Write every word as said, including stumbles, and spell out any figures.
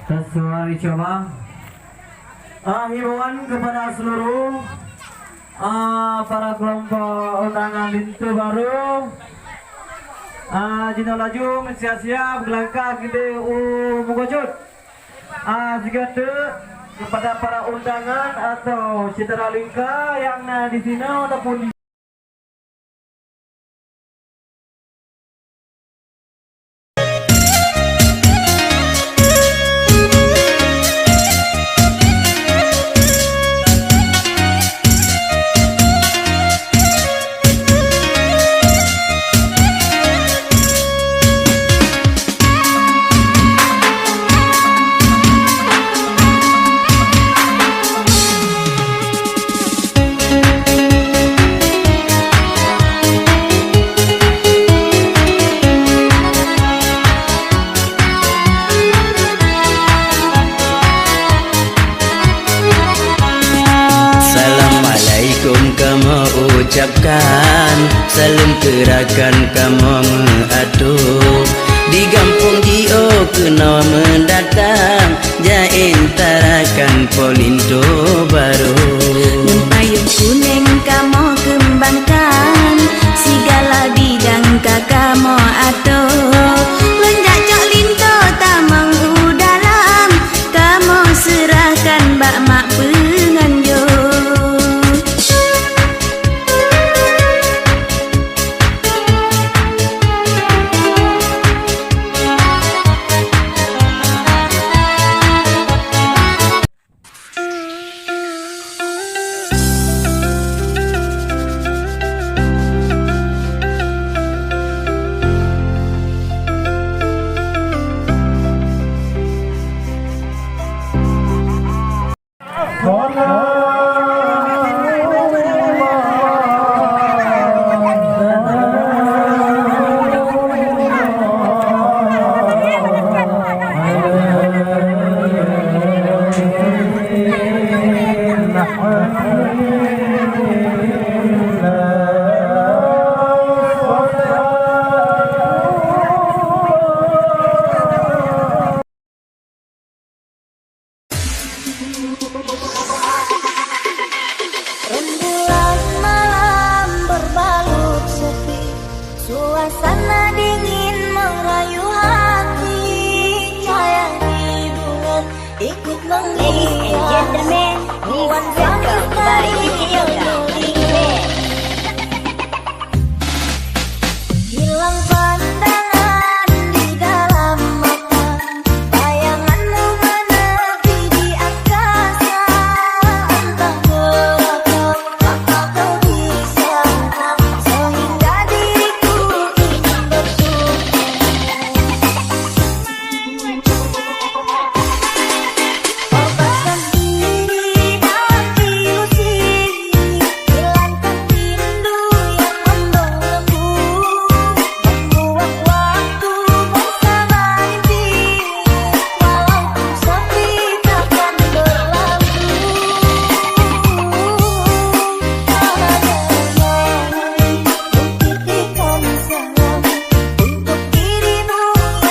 Sesuai coba. Ah, himbauan kepada seluruh, ah, para kelompok undangan linto baru. Ah, jinoe laju meusiap-siap geulangkah keudeh u Meugocut. Ah, sigoe teuk kepada para undangan atau syedara lingka nyang na di sinoe ataupun di Assalamualaikum kamoe ucapkan, saleuem keu rakan kamoe meuatô. Di gampông jiôh keunoe meudatang, jaén tarakan polin